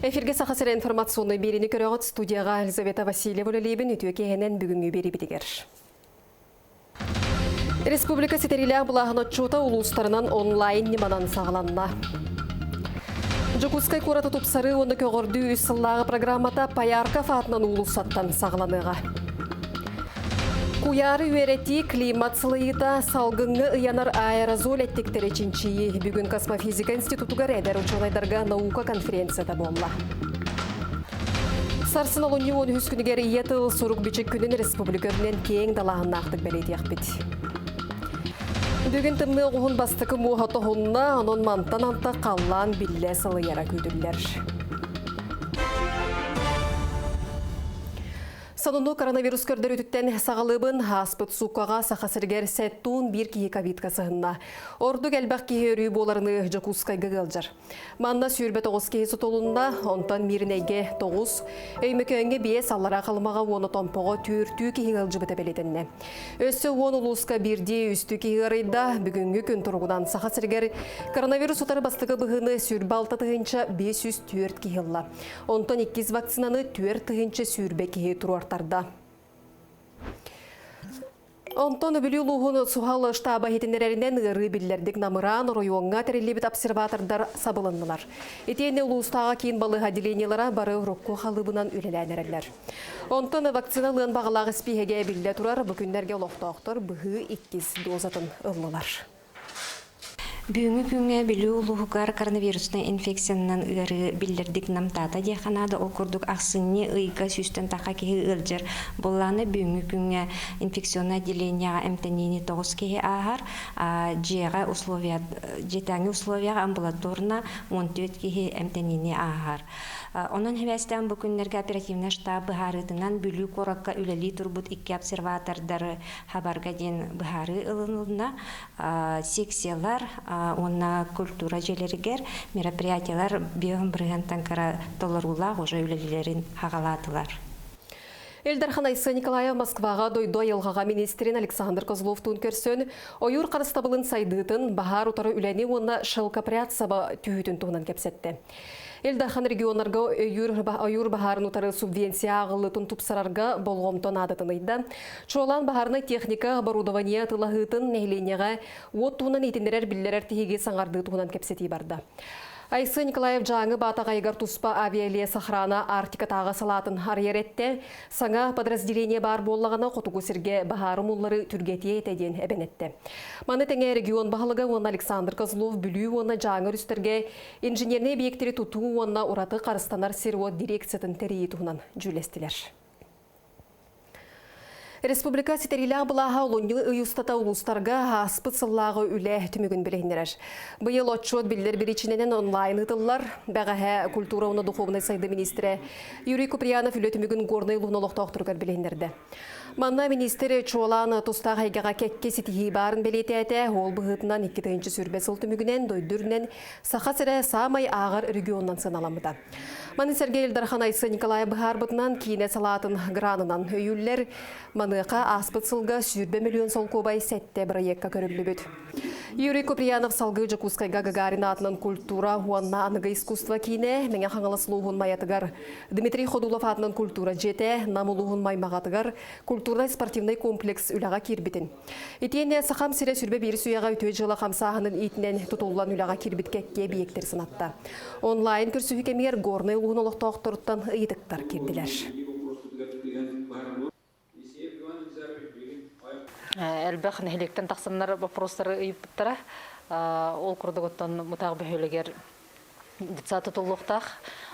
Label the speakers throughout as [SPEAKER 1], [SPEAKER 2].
[SPEAKER 1] Эфиргэ Саха сирэ информационнай биэриини көрөҕүт студияҕа Елизавета Васильева үлэлиибин үтүө киэһэнэн бүгүҥҥү биэриибитигэр. Республика ситэриилээх былааһын отчуота улуустарынан онлайн ньыманан саҕаланна. Дьокуускай куораты тупсарыы уонна көҕөрдүү үс сыллааҕы программата Поярков аатынан уулуссаттан саҕаланыаҕа. Куйаары үөрэтии, климат сылыйыыта, салгыҥҥа ыйанар аэрозоль эттиктэри чинчийии бүгүн Космофизика институтугар эдэр учуонайдарга наука конференцията буолла. Сарсын олунньу 13 күнүгэр Ийэ тыл сурук-бичик күнүн республика үрдүнэн киэҥ далааһыннаахтык бэлиэтиэхпит. Бүгүн тымныы оҕуһун бастакы муоһа тоһунна, онон мантан антах халлаан биллэ сылыйара күүтүллэр. Сонуну коронавирус көрдөрүүтүттэн саҕалыыбын. Ааспыт сууккаҕа Саха сиригэр сэттуун биир киһи ковидка сыһынна. Ордук элбэх киһи өрүү буоларыныы Дьокуускайга ыалдьар. Манна 29 киһи сутулунна, онтон Мииринэйгэ 9, Өймөкөөҥҥө 5, Аллараа Халымаҕа уонна Томпоҕо түөртүү киһи ыалдьыбыта бэлиэтэннэ. Өссө уон улууска биирдии үстүү киһи ыарыйда. Бүгүҥҥү күн туругунан Саха сиригэр коронавирус утары бастакы быһыыны 26 504 киһи ылла. Онтон иккис вакцинаны 4020 киһи туруортарда. Онтон Бүлүү улууһун суһал штаба иһитиннэрэринэн ыарыы биллэрдик намыраан оройуоҥҥа тэриллибит обсерватордар сабылыннылар. Итиэннэ улуустааҕы киин балыыһа отделениелара бары урукку халыыбынан үлэлээн эрэллэр. Онтон вакцина ылыан баҕалаах испииһэгэ биллэ турар, бу күннэргэ олохтоохтор быһыы иккис дозатын ыллылар.
[SPEAKER 2] Бүгүҥҥү күҥҥэ Бүлүү улууһугар коронавируснай инфекциянан ыарыы биллэрдик намтаата диэххэ наада. Ол курдук ахсынньы ыйга сүүстэн тахха киһи ыалдьар. Буоллаҕына бүгүҥҥү күҥҥэ инфекционнай отделениеҕа эмтэниини 9 киһи ааһар. Дьиэҕэ условия, дьиэтээҥи условияҕа амбулаторно 14 киһи эмтэниини ааһар. Онон сибээстээн бу күннэргэ оперативнай штаб быһаарыытынан Бүлүү куоракка үлэлии турбут икки обсерватордары хабарга диэн быһаарыы ылынылынна. Секциялар уонна культура дьиэлэригэр мероприятиялар биэһин бырыһыантан кыра толоруулаах уже үлэлиилэрин хаҕалаатылар.
[SPEAKER 1] Ил Дархан Айсен Николаев Москваҕа дойду айылҕаҕа министрин Александр Козловтуун көрсөн, ойуур харыстабылын сайдыытын, баһаар утары үлэни уонна шелкопряд саба түһүүтүн туһунан кэпсэттэ. Ил Дархан регионнарга ойуур баһаарын утары субвенция ааҕыллыытын тупсарарга болҕомто наадатын ыйда. Чуолаан баһаарынай техника, оборудование атыылаһыытын нэһилиэнньэҕэ уот туһунан иһитиннэрэр-биллэрэр тиһиги саҥардыы туһунан кэпсэтии барда. Айсен Николаев Дьааҥы Баатаҕайыгар туспа авиалесохрана Арктикатааҕы салаатын арыйар эттэ. Саҥа подразделение баар буоллаҕына, хотугу сиргэ баһаары умуллары түргэтиэ этэ диэн эбэн эттэ. Маны тэҥэ регион баһылыга уонна Александр Козлов Бүлүү уонна Дьааҥы өрүстэргэ инженернэй объектэри тутуу уонна ураты харыстанар сир-уот дирекциятын тэрийии туһунан дьүүллэстилэр. Республика ситэриилээх былааһа олунньу ый устата улуустарга ааспыт сыллааҕы үлэ түмүгүн билиһиннэрэр. Быйыл отчуот биллэр биричиинэнэн онлайн ыытыллар. Бэҕэһээ культура уонна духовнай сайдыы министрэ Юрий Куприянов үлэ түмүгүн Горнай улууһун олохтоохторугар билиһиннэрдэ. Манна министр чуолаан тустаах эйгэҕэ кэккэ ситиһии баарын бэлиэтээтэ. Ол быһыытынан 2020 сыл түмүгүнэн дойду үрдүнэн Саха сирэ саамай ааҕар регионунан сыаналаммыта. Маны сэргэ Ил Дархан Айсен Николаев быһаарбытынан киинэ салаатын гранынан өйүүллэр. Маныаха ааспыт сылга 20 миллион солкуобай сэттэ бырайыакка көрүллүбүт. Юрий Куприянов салгыы Дьокуускайга Гагарин аатынан культура уонна аныгы искусство киинэ Мэҥэ Хаҥалас улууһун Майатыгар Дмитрий Ходулов аатынан культура дьиэтэ Нам улууһун Маймаҕатыгар культурнай-спортивнай комплекс үлэҕэ киирбитин Итиэннэ Сахам сирэ сүрбэ биир үйэҕэ үтүө дьыала хамсааһынын иитинэн тутуллан үлэҕэ киирбит кэккэ эбийиэктэри санатта. Онлайн көрсүһүү кэмигэр Горнай улууһун олохтоохторуттан ыйытыктар киирдилэр.
[SPEAKER 3] Элбэх нэһилиэктэн тахсаннар вопростары ыйыппыттара. Ол курдук оттон Мытаах бөһүөлэгэр детсад тутуллуохтаах.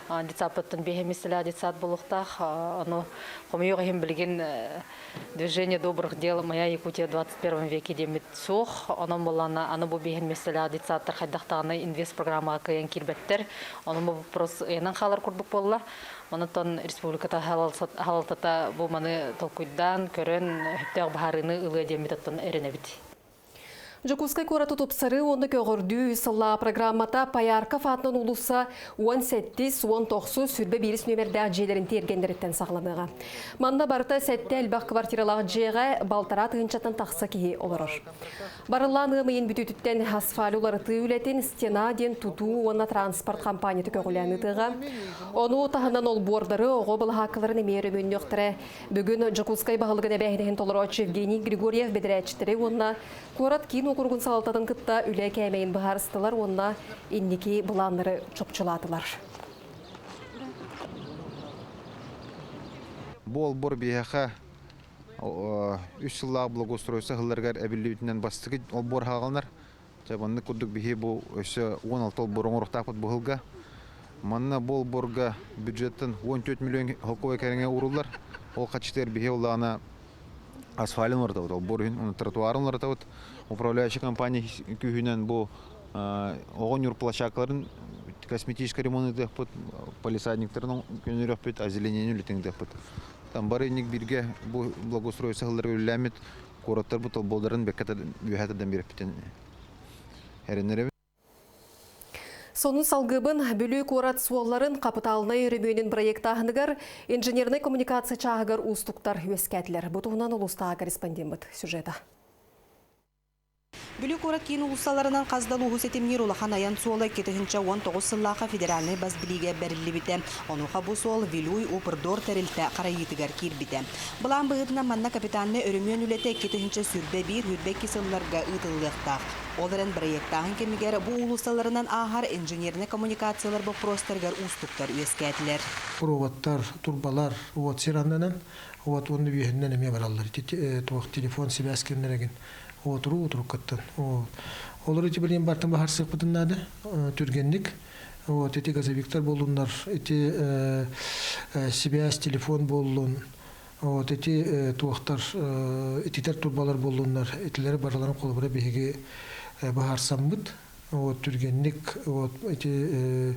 [SPEAKER 3] Детсадпыттан биэһэ миэстэлээх детсад буолуохтаах. Ону хомойуох иһин билигин движение добрых дел «Моя Якутия в 21 веке» диэммит суох. Онон буоллаҕына аны бу биэһин миэстэлээх детсадтар хайдахтаҕына инвест-программаҕа кыайан киирбэттэр. Онон бу вопрос ыйанан хаалар курдук буолла. Онон республиката халалтата бу маны толкуйдаан, көрөн, сөптөөх быһаарыыны ылыа диэммит оттон эрэнэбит.
[SPEAKER 1] Дьокуускай куораты тупсарыы уонна көҕөрдүү үс сыллаах программата Поярков аатынан уулусса 17, 19, 21 нүөмэрдээх дьиэлэрин тиэргэннэриттэн саҕаланыаҕа. Манна барыта сэттэ элбэх квартиралаах дьиэҕэ балтараа тыһыынчаттан тахса киһи олорор. Барыллаан ыам ыйын бүтүүтүттэн асфальт уларытыы үлэтин Стена диэн тутуу уонна транспорт компанията көҕүлээн ыытыаҕа. Ону таһынан олбуордары, оҕо былаһааккаларын эмиэ өрөмүөннүөхтэрэ. Бүгүн Дьокуускай баһылыгын эбээһинэһин толорооччу Евгений Григорьев бэдэрээччиттэри уонна куорат киин уокуругун салалтатын кытта үлэ кээмэйин быһаарыстылар уонна инники былааннары чопчулаатылар.
[SPEAKER 4] Бу олбуор биһиэхэ үс сыллаах благоустройство сылларыгар эбиллибитинэн бастакы олбуор хааланар. Дьэ, маннык курдук биһи бу өссө 16 олбуор оҥоруохтаахпыт бу сылга. Манна бу олбуорга бюджеттан 14 миллион холкуой кэриҥэ ууруллар. Ол хаччытыгар биһи улаана асфальын уларытабыт, олбуор үһүн, тротуарын уларытабыт. Управляющая компания күүһүнэн бу оҕо ньур площадкаларын косметический ремонт ыытыахпыт, палисадниктарын көннөрүөхпүт, озеленение үлэтин ыытыахпыт. Там бары инник бииргэ бу благоустройство сылларга үлэлээммит куораттар бу толболларын бэккэ үөһэ тардан биэрэппитин эрэнэрэбин.
[SPEAKER 1] Сонун салгыбын Бүлүү куорат суолларын хапытаалынай өрөмүөнүн проектааһыныгар инженернай коммуникация чааһыгар уустуктар үөскээтилэр. Бу туһунан улуустааҕы корреспондеммыт сюжета.
[SPEAKER 5] Бүлүү куорат киин уулуссаларынан хас да улууһу ситимниир улахан айан суола 2019 сыллаахха федеральнай бас билиигэ бэриллибитэ. Онуоха бу суол Вилюй Упрдор тэрилтэ харайыытыгар киирбитэ. Былаан быһыытынан манна капитальнай өрөмүөн үлэтэ 2021-22 сылларга ыытыллыахтаах. Ол эрэн бырайыактааһын кэмигэр бу уулуссаларынан ааһар инженернэй коммуникациялар боппуруостарыгар уустуктар үөскээтилэр.
[SPEAKER 6] Проводтар, турбалар уот сир аннынан, уот уонна үөһүнэн эмиэ бараллар. Ити туох телефон сибээс кэмнэригин уотуруу утуруккаттан. Олор ити билигин бартан баһарсыахпытын наада түргэнник. Вот ити газовиктар буоллуннар, ити сибээс телефон буоллун, вот ити туохтар ититэр турбалар буоллуннар, итилэри барыларын холобура биһиги баһарсаммыт. Вот түргэнник вот ити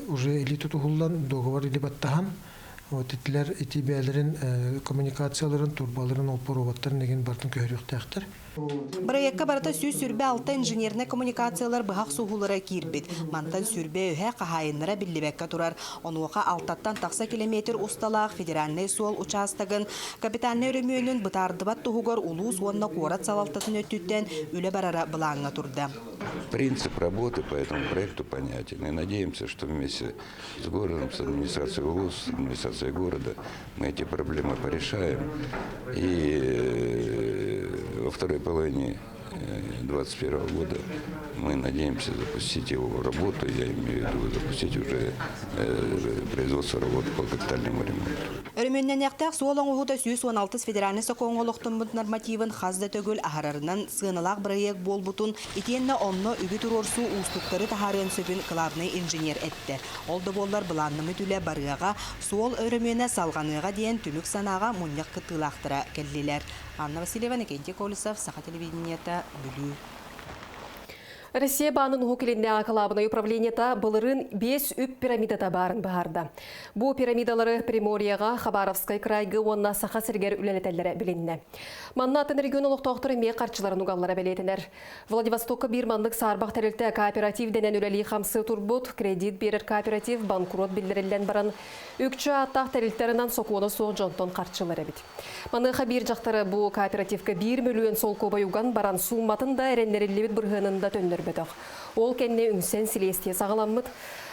[SPEAKER 6] уже или тутуһуллан договор или баттаһан вот итилэр ити бээлэрин коммуникацияларын, турбаларын, олпоруобаттарын эгин бартын көһөрүөхтээхтэр.
[SPEAKER 5] Бырайыакка барыта 126 инженернэй коммуникациялар быһах суһуулара киирбит. Мантан сүрбэ үһэ хаһаайыннара биллибэккэ турар. Онуоха алтаттан тахса километр усталаах федеральнай суол учаастагын капитальнай өрөмүөнүн бытаардыбат туһугар улуус уонна куорат салалтатын өттүттэн үлэ барара былааҥҥа турда.
[SPEAKER 7] Принцип работы по этому проекту понятен. И надеемся, что вместе с городом, с администрацией улуса, с администрацией города мы эти проблемы порешаем. И во второй половине 2021 года мы надеемся запустить его работу, я имею в виду запустить уже производство работ по капитальному ремонту.
[SPEAKER 5] Өрөмүөннэниэхтээх суол оҥоһуута 116 федеральнай сокуоҥҥа олохтоммут нормативын хас да төгүл аһарарынан сыаналаах бырайыак буолбутун, итиэннэ онно үбү туруорсуу уустуктары таһаарыан сөбүн кылаабынай инженер эттэ. Ол да буоллар былааннаммыт үлэ барыаҕа, суол өрөмүөнэ салҕаныаҕа диэн түмүк санааҕа мунньах кыттыылаахтара кэллилэр. Анна Васильева, Никентий Колесов, Саха телевидениета, Бүлүү.
[SPEAKER 1] Россия баанын Уһук Илиннээҕи кылаабынай управлениета былырыын биэс үп пирамидата баарын быһаарда. Бу пирамидалары Приморьеҕа, Хабаровскай крайга уонна Саха сиригэр үлэлэтэллэрэ билиннэ. Манна атын регион олохтоохторо эмиэ харчыларын угаллара бэлиэтэнэр. Владивостокка биир маннык саарбах тэрилтэ кооператив дэнэн үлэлии-хамсыы турбут, кредит биэрэр кооператив банкрот биллэриллэн баран, үкчү ааттаах тэрилтэринэн сокуона суох дьонтон харчылар эбит. Маныаха биир дьахтары бу кооперативка 1 мөлүйүөн солкуобай уган баран суумматын да эрэннэриллибит бырыһыанын да төннөрбөтөх. Ол кэннэ үҥсэн силиэстийэ саҕаламмыт.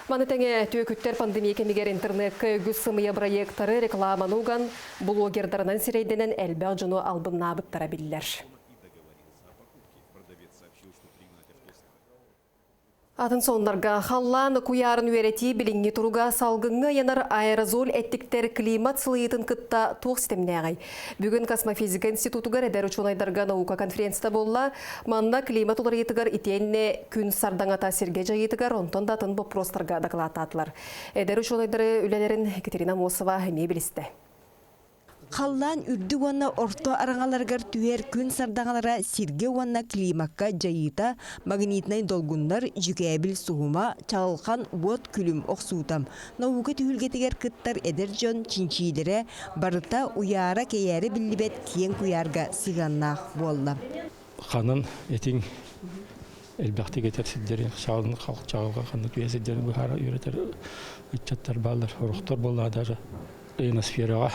[SPEAKER 1] Маны тэҥэ түөкүттэр пандемия кэмигэр интернекка үгүс сымыйа бырайыактары рекламаны уган, блогердарынан сирэйдэнэн элбэх дьону албыннаабыттара биллэр. Атын сонуннарга халлаан куйаарын үөрэтии билиҥҥи туруга салгыҥҥа ыйанар аэрозоль эттиктэр климат сылыйыытын кытта туох ситимнээҕий? Бүгүн Космофизика институтугар эдэр учуонайдарга наука конференцията буолла. Манна климат уларыйыытыгар итиэннэ күн сардаҥата сиргэ дьайыытыгар онтон да атын боппуруостарга дакылааттаатылар. Эдэр учуонайдары үлэлэрин Екатерина Амосова эмиэ билистэ.
[SPEAKER 8] Халлаан үрдүк уонна орто араҥаларыгар түһэр күн сардаҥалара сиргэ уонна климакка дьайыыта, магнитнай долгуннар, дьүкээбил суһума, чаҕылхан уот күлүм охсуута. Наука түһүлгэтигэр кыттар эдэр дьон чинчиилэрэ барыта уйаара-кэйээрэ биллибэт киэҥ куйаарга сыһыаннаах буолла.
[SPEAKER 9] Ханан этиҥ элбэхтик этэр сирдэрин, чаҕылын чаҕылга ханна түһэ сирдэрин быһаара үөрэтэр ыччаттар бааллар. Орохтор буоллаҕа даже ионосфераҕа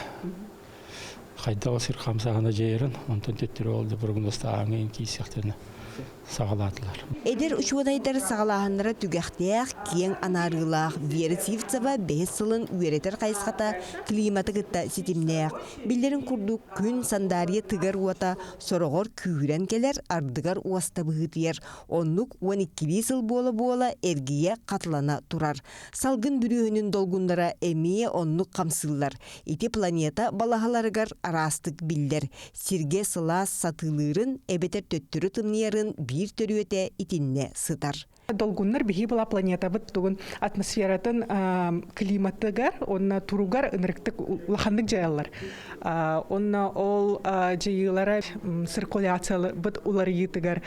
[SPEAKER 9] хайдах сир хамсааһына дьайарын, онтон төттөрү ол да прогнозтааһыҥҥа киирсиэхтэринэ саҕалаатылар.
[SPEAKER 8] Эдэр учуонайдар саҕалааһыннара түгэхтээх, киэҥ анаарыылаах Вера Сивцева бэһис сылын үөрэтэр хайысхата климаты кытта ситимнээх. Биллэрин курдук, күн сандаарыйа тыгар уота сороҕор күүһүрэн кэлэр, ардыгар уоста быһыытыйар. Оннук 12 сыл буола-буола эргийэ хатылана турар. Салгын бүрүөһүнүн долгуннара эмиэ оннук хамсыыллар. Ити планета балаһаларыгар араастык биллэр. Сиргэ сылаас сатыылыырын эбэтэр төттөрү тымныйарын биир төрүөтэ итиннэ сытар.
[SPEAKER 10] Долгуннар биһи була планетабыт тугун атмосфератын климатыгар онна туругар ынырыктык улаханнык дьайаллар. Онна ол дьайыылара циркуляциябыт уларыйыытыгар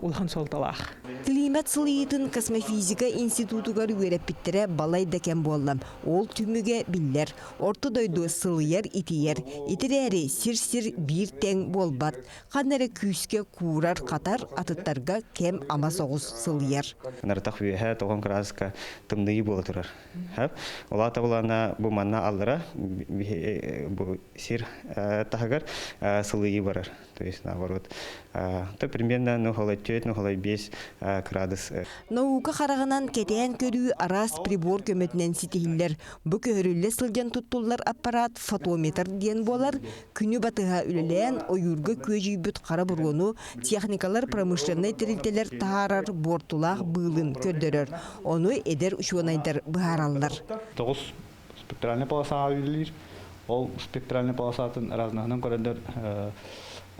[SPEAKER 10] улахан суолталаах.
[SPEAKER 8] Климат сылыйыытын космофизика институтугар үөрэппиттэрэ балай да кэм буолла. Ол түмүгэ биллэр. Орто дойду сылыйар-итийэр. Итирээри сир-сир биир тэҥ буолбат. Ханна эрэ күүскэ куурар-хатар, атыттарга кэм ама соҕус сылыйар.
[SPEAKER 11] Нарытах үөһэ тоҕон кырааска тымныйыы буола турар. Улаата булана бу манна аллара бу сир таһыгар сылыйыы барар. То есть наоборот. То примерно ну холой 4, ну холой 5 градус.
[SPEAKER 8] Наука хараҕынан кэтээн көрүү араас прибор көмөтүнэн ситиһиллэр. Бу көһөрүллэ сылдьан туттуллар аппарат фотометр диэн буолар. Күнү батыһа үлэлээн ойуурга күөдьүйбүт хара буруону техникалар промышленнай тэрилтэлэр таһаарар буортулаах быылын көрдөрөр. Ону эдэр учуонайдар быһаараллар.
[SPEAKER 12] Тоҕус спектральный полосаҕа үлэлиир. Ол спектральный полосатын разноһынан көрөндөр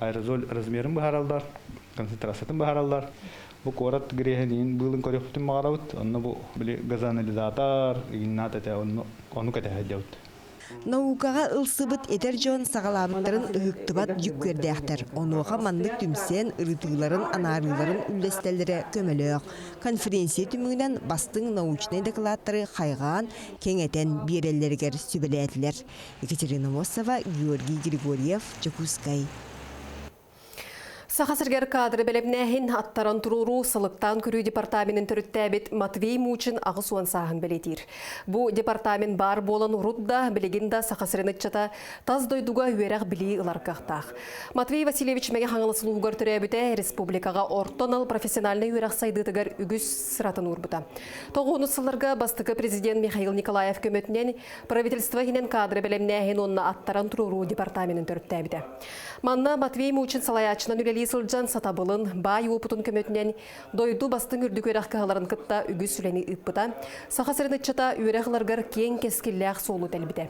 [SPEAKER 12] аэрозоль размерын быһаараллар, концентрациятын быһаараллар. Бу куорат грээһин быылын көрүөхпүтүн баҕарабыт. Онно бу били газоанализатор, игнат этэ, ону кэтэһэ
[SPEAKER 8] Наукаҕа ылсыбыт эдэр дьон саҕалаабыттарын ыһыктыбат дьүккүөрдээхтэр. Онуоха маннык түмсэн, ырытыыларын, анаарыыларын үллэстэллэрэ көмөлөөх. Конференция түмүгүнэн бастыҥ научнай дакылааттары хайҕаан, кэҥэтэн биэрэллэригэр сүбэлээтилэр. Екатерина Мосова, Георгий Григорьев, Дьокуускай.
[SPEAKER 1] Саха сиригэр кадры бэлэмнээһин аттаран туруоруу сылыктаан көрүү департаменын төрүттээбит Матвей Мучин 80 сааһын бэлиэтиир. Бу департамент баар буолан урут да, билигин да Саха сирин ыччата тас дойдуга үөрэх билии ылар кыахтаах. Матвей Васильевич Мэҥэ Хаҥалас улууһугар төрөөбүтэ республикаҕа орто анал профессиональнай үөрэх сайдыытыгар үгүс сыратын уурбута. Тоҕуһунус сылларга бастакы президент Михаил Николаев көмөтүнэн правительство иһинэн кадры бэлэмнээһин уонна аттаран туруоруу департаменын төрүттээбитэ. Манна Матвей Мучин салайааччынан үлэлии сылдьан сатабылын, баай уопутун көмөтүнэн дойду бастыҥ үрдүк үөрэх кыһаларын кытта үгүс үлэни ыыппыта. Саха сирин ыччата үөрэх ыларыгар киэҥ кэскиллээх суолу тэлбитэ.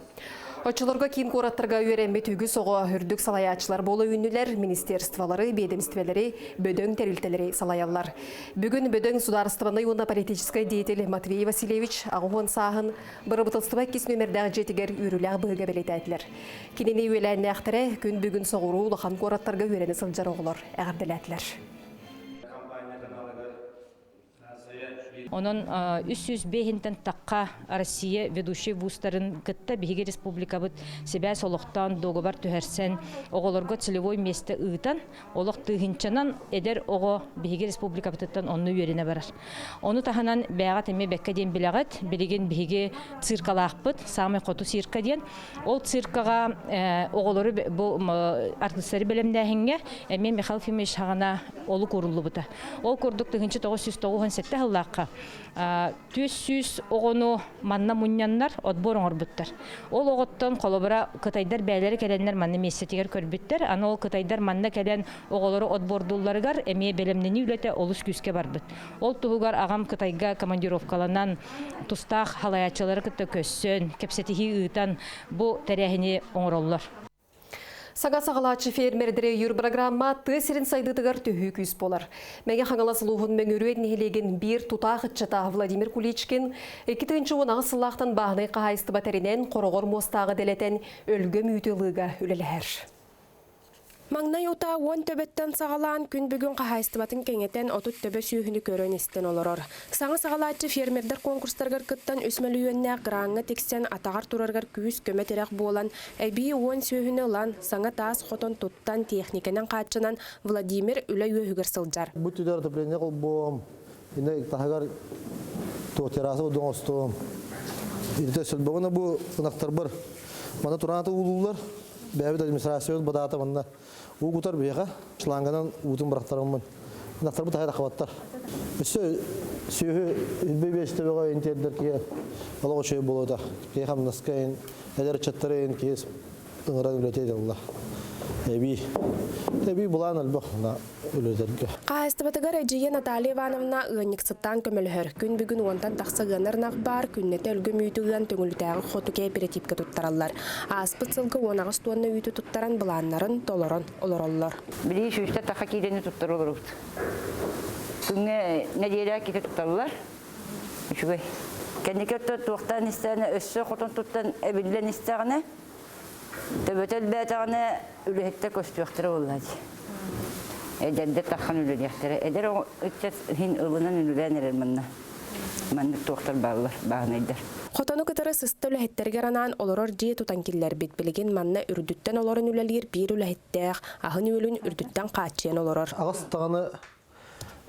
[SPEAKER 1] Оччолорго киин куораттарга үөрэммит үгүс оҕо үрдүк салайааччылар буола үүннүлэр, министерстволары, биэдэмистибэлэри, бөдөҥ тэрилтэлэри салайаллар. Бүгүн бөдөҥ судаарыстыбаннай уонна политическай деятель Матвей Васильевич 80 сааһын бырабыыталыстыба иккис нүөмэрдээх дьиэтигэр үөрүүлээх быһыыга бэлиэтээтилэр. Кинини үөлээннээхтэрэ күн бүгүн соҕуруу улахан куораттарга үөрэнэ сылдьар оҕолор эҕэрдэлээтилэр.
[SPEAKER 13] Онон 305-тэн тахха Россия ведущий вузтарын кытта биһиги республикабыт сибээс олохтоон дуогабар түһэрсэн оҕолорго целевой место ыытан олох тыһыынчанан эдэр оҕо биһиги республикабытыттан онно үөрэнэ барар. Ону таһынан бэйэҕит эмиэ бэккэ диэн билэҕит, билигин биһиги циркалаахпыт, саамай хоту цирка диэн. Ол циркаҕа оҕолору бу артыыстары бэлэмнээһиҥҥэ эмиэ Михаил Ефимович хаҕана олук ууруллубута. Ол курдук 1997 сыллаахха 400 оҕону манна мунньаннар отбор оҥорбуттар. Ол оҕоттон холобура кытайдар бэйэлэрэ кэлэннэр манна миэстэтигэр көрбүттэр. Аны ол кытайдар манна кэлэн оҕолору отбордуулларыгар эмиэ бэлэмнэнии үлэтэ олус күүскэ барбыт. Ол туһугар аҕам Кытайга командировкаланан тустаах халайааччылары кытта көссөн, кэпсэтиһии ыытан бу тэрээһини оҥороллор.
[SPEAKER 1] Саҥа саҕалааччы фермердэри өйүүр программа тыа сирин сайдыытыгар төһүү күүс буолар. Мэҥэ Хаҥалас улууһун Мөҥүрүөн нэһилиэгин биир тутаах ыччата Владимир Куличкин 2018 сыллаахтан бааһынай хаһаайыстыба тэринэн, хороҕор муостааҕы дэлэтэн, өлгөм үүтү ылыыга үлэлэһэр.
[SPEAKER 14] Маҥнай утаа 10 төбөттөн саҕалаан күн бүгүн хаһаайыстыбатын кэҥэтэн 30 төбө сүөһүнү көрөн-истэн олорор. Саҥа саҕалааччы фермердэр конкурстарыгар кыттан 3 мөлүйүөннээх граҥҥа тиксэн атаҕар турарыгар күүс-көмө тирэх буолан, эбии 10 сүөһүнү ылан, саҥа таас хотон туттан, техникэнэн хааччынан Владимир үлэ үөһүгэр сылдьар.
[SPEAKER 15] Бу түдэр отопление холбуом, инэ таһыгар туох терраса оҥостуом. Итэ сөлбөҕүнэ бу ынахтарбар мана тураата уулуулар, бэйэбит администрациябыт бадаата манна уу кутар биһиэхэ шланганан уутун бырахтараммын ынахтарбыт аһай тахабаттар. Өссө сүөһү илбэ биэстэ бөҕө интердер киһи олох үчүгэй буолуота. Киһи хамнаска эдэр ыччаттары киһи ыҥыран үлэтиэ дьалла. Эбии. Эбии булаан элбэх үлэтэргэ.
[SPEAKER 14] Хаһаайыстыбатыгар эдьиийэ Наталья Ивановна ыанньыксыттаан көмөлөһөр. Күн бүгүн уонтан тахса ыанар ынах баар, күннэтэ өлгөм үүтү ыан Төҥүлүтээҕи хоту кээпэрэтиипкэ туттараллар. Ааспыт сылга 18 туонна үүтү туттаран былааннарын толорон олороллор.
[SPEAKER 16] Билии сүүстэ таха киирэни туттар олорубут. Күҥҥэ нэдиэлэ кити тутталлар. Үчүгэй. Кэнники туохтаан истэҕинэ, өссө хотон туттан эбиллэн истэҕинэ, төбөтө элбээтэҕинэ үлэһиттэр көстүөхтэрэ буолла дии. Эдэрдэр таххан үлэлиэхтэрэ. Эдэр ыччат иһин ылынан үлэлээн эрэр манна. Маннык туохтар бааллар, бааһынайдар.
[SPEAKER 14] Хотону кытары сыста үлэһиттэригэр анаан олорор дьиэ тутан киллэрбит. Билигин манна үрдүттэн олорон үлэлиир биир үлэһиттээх, аһын-үөлүн үрдүттэн хааччыйан олорор.
[SPEAKER 15] Аҕыс даҕаны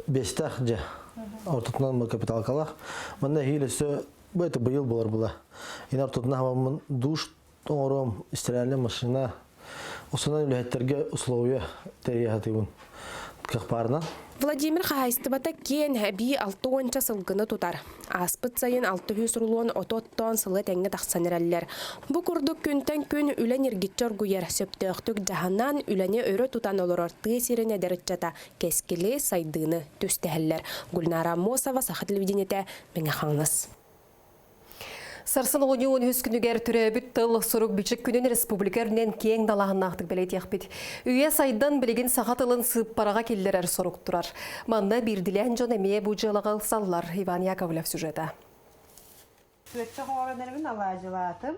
[SPEAKER 15] биэстээх дьэ. Ортотунан капиталкалаах. Манна эһиил өссө бу это быйыл болар була. Ин ортотунан хабаммын душ оҥоруом, стиральная машина, Усунан үлэһиттэргэ условия тэрийэ сатыыбын кыах баарынан.
[SPEAKER 14] Владимир хаһаайыстыбата киэн эбии 60 сылгыны тутар. Ааспыт сайын 600 рулон оту оттоон сылы тэҥҥэ тахсан эрэллэр. Бу курдук күнтэн күн үлэ ньиргиччи оргуйар, сөптөөхтүк дьаһанан, үлэни өрө тутан олорор тыа сирин эдэр ыччата кэскили, сайдыыны түстэһэллэр. Гульнара Аммосова, Саха телевидениетэ, Мэҥэ Хаҥалас.
[SPEAKER 1] Сарсын оҕонньу 13 күнүгэр төрөөбүт тыл сурук-бичик күнүн республика үрдүнэн киэҥ далааһыннаахтык бэлиэтиэхпит. Үйэ сайдан билигин саха тылын сыыппараҕа киллэрэр сорук турар. Манна биирдилээн дьон эмиэ бу дьыалаҕа ылсаллар. Иван Яковлев сюжета.
[SPEAKER 17] Күөччэх оҥорон эрэбин алаадьылаатым.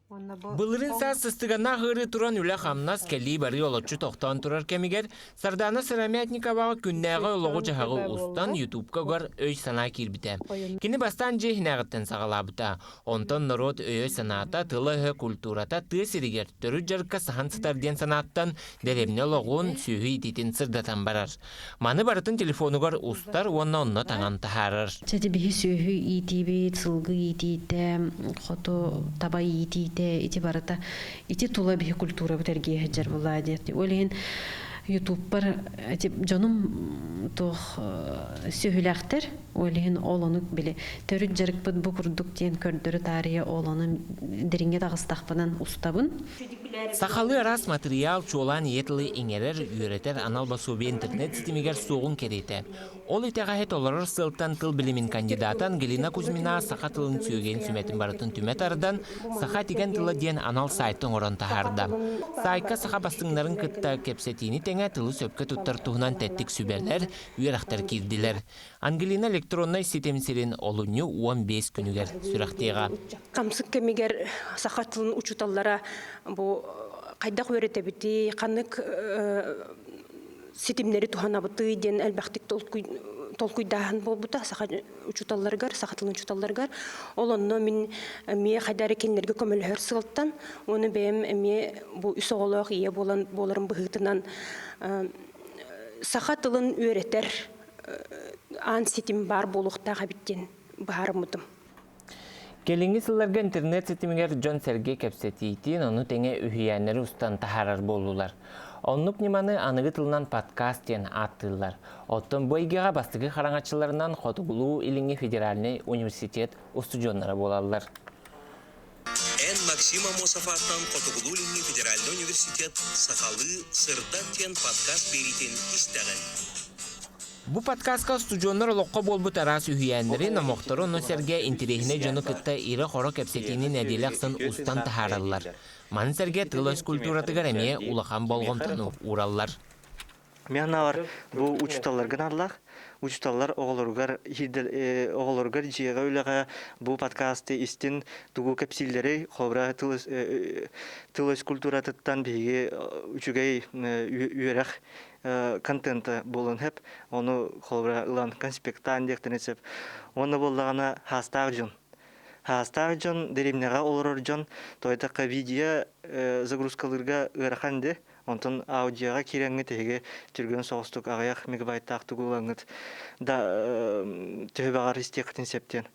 [SPEAKER 18] Былырыын саас сыстыганнаах ыарыы туран үлэ-хамнас, кэлии-барыы олоччу тохтоон турар кэмигэр Сардаана Сыромятниковаҕа күннээҕи олоҕу-дьаһаҕы устан Ютубка угар өй-санаа киирбитэ. Кини бастаан дьиэ иһинээҕиттэн саҕалаабыта. Онтон норуот өйө-санаата, тыла-өһө, культурата тыа сиригэр төрүт дьарыкка саһан сытар диэн санааттан дэриэбинэ олоҕун, сүөһү иитиитин сырдатан барар. Маны барытын телефонугар устар уонна онно таҥан таһаарар.
[SPEAKER 2] Чэ биһи сүөһү иитиибит, сылгы иитиитэ, хоту таба иитиитэ ити барыта ити тула биһи культурабыт эргийэ сылдьар буолаа диэт. Ол иһин ютубпар ити дьонум туох сүөһүлээхтэр, ол иһин ол ону били төрүт дьарыкпыт бу курдук диэн көрдөрө таарыйа ол ону дириҥҥэ таҕыстахпынан устабын.
[SPEAKER 18] Сахалыы араас матырыйаал чуолаан ийэ тылы иҥэрэр, үөрэтэр анал босуобуйа интернет ситимигэр суоҕун кэриэтэ. Ол итэҕэһи толорор сыалтан тыл билимин кандидата Ангелина Кузьмина саха тылын сүөгэйин сүмэтин барытын түмэ тардан, Саха этигэн тыла диэн анал сайты оҥорон таһаарда. Саайка саха бастыҥнарын кытта кэпсэтиини тэҥэ тылы сөпкө туттар туһунан тэттик сүбэлэр, үөрэхтэр киирдилэр. Ангелина электроннай ситим сирин олунньу 15 күнүгэр сүрэхтиэҕэ.
[SPEAKER 19] Хамсык кэмигэр саха тылын учууталлара бу хайдах үөрэтэбитий, ханнык ситимнэри туһанабытый диэн элбэхтик толкуйдааһын буолбута саха учууталларыгар, саха тылын учууталларыгар. Ол онно мин эмиэ хайда эрэ кинилэргэ көмөлөһөр сыалтан, уонна бэйэм эмиэ бу үс оҕолоох ийэ буолан буоларым быһыытынан саха тылын үөрэтэр аан ситим баар буолуохтаах эбит диэн быһаарыммытым.
[SPEAKER 18] Кэлиҥҥи сылларга интернет ситимигэр дьон-сэргэ кэпсэтиитин, ону тэҥэ үһүйээннэри устан таһаарар буоллулар. Оннук ньыманы аныгы тылынан подкаст диэн ааттыыллар. Оттон бу эйгэҕэ бастакы хараҥаччыларынан Хотугулуу-Илиҥҥи федеральнай университет устудьуоннара буолаллар.
[SPEAKER 20] Эн Максим Аммосов аатынан Хотугулуу-Илиҥҥи федеральнай университет «Сахалыы сырдат» диэн подкаст биэриитин истэҕин.
[SPEAKER 18] Бу подкастка устудьуоннар олоххо буолбут араас үһүйээннэри, номохтору, ону сэргэ интэриэһинэй дьону кытта ирэ-хоро кэпсэтиини нэдиэлэ ахсын устан таһаараллар. Маны сэргэ тыл-өс культуратыгар эмиэ улахан болҕомтону уураллар.
[SPEAKER 21] Мен бу учуталларга наадалаах. Учуталлар оҕолоругар оҕолоругар дьиэҕэ үлэҕэ бу подкасты истин тугу кэпсииллэрий холобура тыл тыл-өс культуратыттан биһиги үчүгэй үөрэх контента буолуон сөп. Ону холобура ылан конспектаан диэхтэрин сөп. Уонна буоллаҕына хаастаах дьон. Хаастаах дьон дэриэбинэҕэ олорор дьон тоойдоххо видео загрузкалыырга ыарахан ди. Онтон аудиоҕа киирэҥҥит эһиги түргэн соҕустук аҕыйах мегабайттаах тугу ылаҥҥыт да төһө баҕар истиэххитин сөп диэн.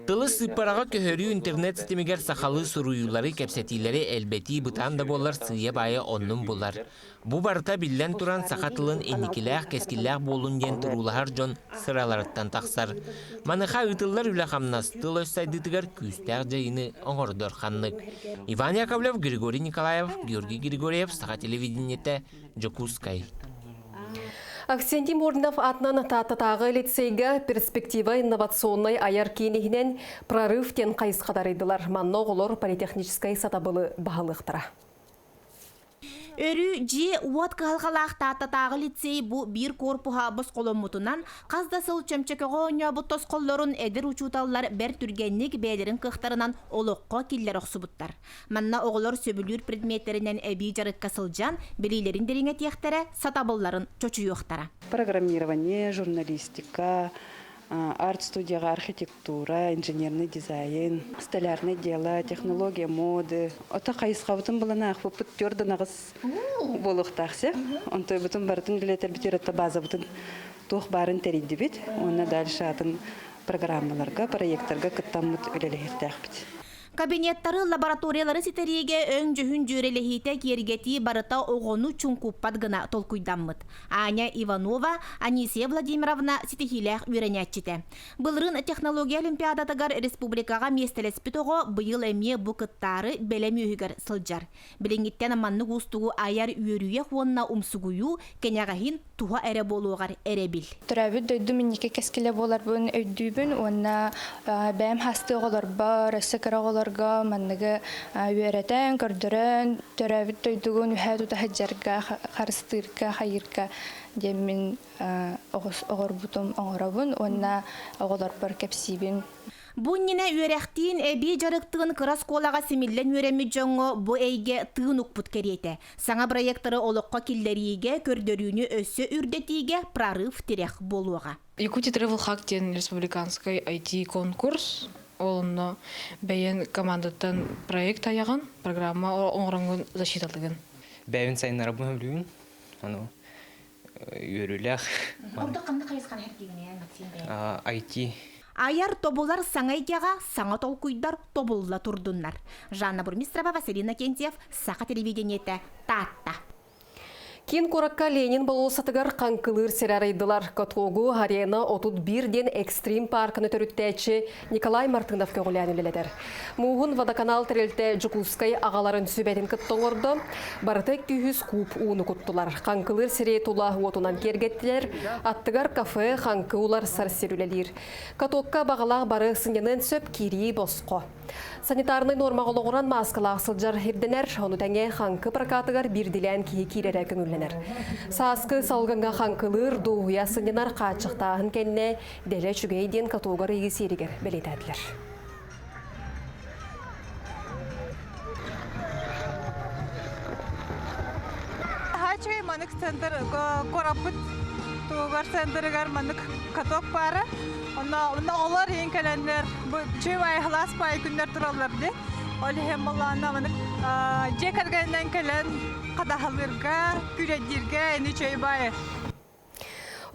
[SPEAKER 18] Тылы сыыппараҕа көһөрүү интернет ситимигэр сахалыы суруйуулары, кэпсэтиилэри элбэтии бытаан да буоллар сыыйа-баайа оннун булар. Бу барыта биллэн туран саха тылын инникилээх, кэскиллээх буоллун диэн туруулаһар дьон сыраларыттан тахсар. Маныаха ыытыллар үлэ-хамнас тыл-өс сайдыытыгар күүстээх дьайыыны оҥордор ханнык. Иван Яковлев, Григорий Николаев, Георгий Григорьев, Саха телевидениетэ, Дьокуускай.
[SPEAKER 1] Аксентий Мординов атынан Тааттатааҕы лицейгэ «Перспектива инновационнай айар киин иһинэн прорыв» диэн хайысхалар ыйдылар. Манна оҕолор политехническай сатабылы баһылыахтара.
[SPEAKER 22] Өрүү дьиэ-уот кыһалҕалаах Тааттатааҕы лицей бу биир корпуһа босхоломмутунан, хас да сыл чөмчөкөҕө оонньообут тосхоллорун эдэр учууталлар бэрт түргэнник бэйэлэрин кыахтарынан олоххо киллэрэ охсубуттар. Манна оҕолор сөбүлүүр предметтэринэн эбии дьарыкка сылдьан, билиилэрин дириҥэтиэхтэрэ, сатабылларын чочуйуохтара.
[SPEAKER 23] Программирование, журналистика, арт-студияҕа архитектура, инженерный дизайн, столярное дело, технология моды. Ото хайысхабытын булан аахпыппыт түөрт анаҕыс буолуохтаах сеп. Онтойбутун барытын үлэлэтэрбитигэр отто базабытын туох баарын тэрийдибит. Уонна дальше атын программаларга, проекттарга кыттаммыт үлэлэһиэхтээхпит.
[SPEAKER 22] Кабинеттары, лабораториялары ситэриигэ өҥ-дьүһүн дьүөрэлэһиитэ киэргэтии барыта оҕону чуҥкуппат гына толкуйдаммыт. Аня Иванова, Анисия Владимировна ситиһиилээх үөрэнээччитэ. Былырыын технология олимпиадатыгар республикаҕа миэстэлэспит оҕо быйыл эмиэ бу кыттаары бэлэм үөһүгэр сылдьар. Билиҥҥиттэн маннык уустугу айар үөрүйэх уонна умсугуйуу кэнэҕэһин туһа эрэ буолуоҕар эрэбил.
[SPEAKER 24] Төрөөбүт дойдум инники кэскилэ буоларбын өйдүүбүн уонна бэйэм хастыы оҕолорбор, өссө кыра оҕолорго манныгы үөрэтэн, көрдөрөн, төрөөбүт дойдугун үһэ тута сылдьарга, харыстыырга, хайыырга диэммин оҕорбутум оҥоробун уонна оҕолорбор кэпсиибин.
[SPEAKER 22] Бу иннинэ үөрэхтиин, эбии дьарыктыын кыра оскуолаҕа симиллэн үөрэммит дьоҥҥо бу эйгэ тыын укпут кэриэтэ. Саҥа бырайыактары олоххо киллэриигэ, көрдөрүүнү өссө үрдэтиигэ прорыв тирэх буолуоҕа.
[SPEAKER 25] Якутия Travel Hack диэн республиканскай IT-конкурс. Ол онно бэйэн командаттан проект айаҕын, программа оҥороҥҥун защиталыгын.
[SPEAKER 26] Бэйэбин сайыннарабын сөбүлүүбүн. Ону үөрүүлээх.
[SPEAKER 22] Ордук ханнык хайысханы хэргиигин Максим бэйэҥ?
[SPEAKER 26] IT.
[SPEAKER 22] Айар тобулар саҥа эйгэҕэ саҥа толкуйдар тобулла турдуннар. Жанна Бурмистрова, Василий Иннокентьев, Саха телевидениетэ, Таатта.
[SPEAKER 1] Киин куоракка Ленин болуоссатыгар хаҥкылыыр сири арыйдылар. Котогу арена 31 диэн экстрим парканы төрүттээччи Николай Мартынов көҕүлээн үлэлэтэр. Мууһун водоканал тэрилтэ Дьокуускай аҕаларын сүбэтин кытта оҥордо. Барыта 200 куб ууну куттулар. Хаҥкылыыр сири тула уотунан киэргэттилэр. Аттыгар кафе, хаҥкы уларсар сир үлэлиир. Катокка баҕалаах бары сынньаныан сөп киирии босхо. Санитарнай нуормаҕа олоҕуран мааскалаах сылдьар ирдэнэр, ону тэҥэ хаҥкы прокатыгар биирдилээн киһи киирэрэ көҥүллэнэр. Сааскы салгыҥҥа хаҥкылыыр, дуоһуйа сынньанар хааччахтааһын кэннэ дэлэ үчүгэй диэн катогар ыйыы сиэригэр бэлиэтээтилэр.
[SPEAKER 17] Хачый манык центр кораппыт тугар центрыгар манык каток баара. Онно онно олор иһин кэлэннэр бу үчүгэй халаас паай күннэр тураллар ди. Ол иһин маллаана манык дьиэ кэргэнинэн кэлэн хадаһалыырга, күрэдииргэ ини үчүгэй баай.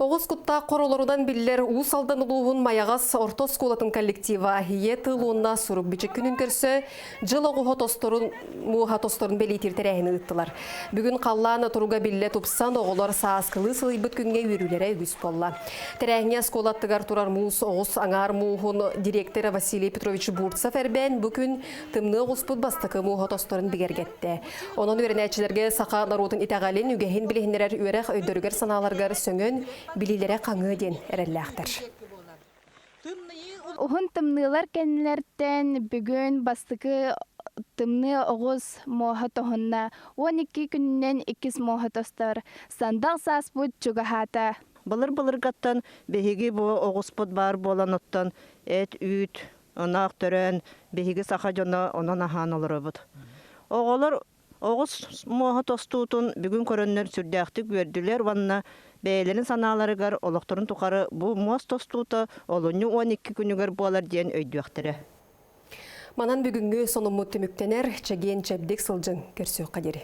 [SPEAKER 1] Оҕус куттаах хоролорунан биллэр Уус Алдан улууһун Майаҕас орто оскуолатын коллектива Ийэ тыл уонна сурук бичик күнүн көрсө дьыл оҕуһа тосторун муоһа тосторун бэлиэтиир тэрээһини ыыттылар. Бүгүн халлаан туруга биллэ тупсан, оҕолор сааскылыы сылыйбыт күҥҥэ үөрүүлэрэ үгүс буолла. Тэрээһиҥҥэ оскуола аттыгар турар муус оҕус аҥаар мууһун директора Василий Петрович Бурцев эрбээн бу күн тымныы оҕуспут бастакы мууһа тосторун бигэргэттэ. Онон үөрэнээччилэргэ саха норуотун итэҕэлин, үгэһин билиһиннэрэр үөрэх өйдөрүгэр-санааларыгар сөҥөн, билиилэрэ хаҥыа диэн эрэллээхтэр.
[SPEAKER 27] Уһун тымныылар кэннилэртэн бүгүн бастакы
[SPEAKER 24] тымныы оҕус муоһа тоһунна, 12 күнүнэн иккис муоһа тостор. Сандал сааспыт чугаһаата.
[SPEAKER 3] Былыр-былыргаттан биһиги бу оҕуспут баар буолан оттон эт, үүт, ынах төрөөн биһиги саха дьоно онон аһаан олоробут. Оҕолор оҕус муоһа тостуутун бүгүн көрөннөр сүрдээхтик үөрдүлэр уонна бэйэлэрин санааларыгар олохторун тухары бу муос тостуута олунньу 12 күнүгэр буолар диэн өйдүөхтэрэ.
[SPEAKER 1] Манан бүгүҥҥү сонуммут түмүктэнэр, чэгиэн-чэбдик сылдьыҥ, көрсүөххэ диэри.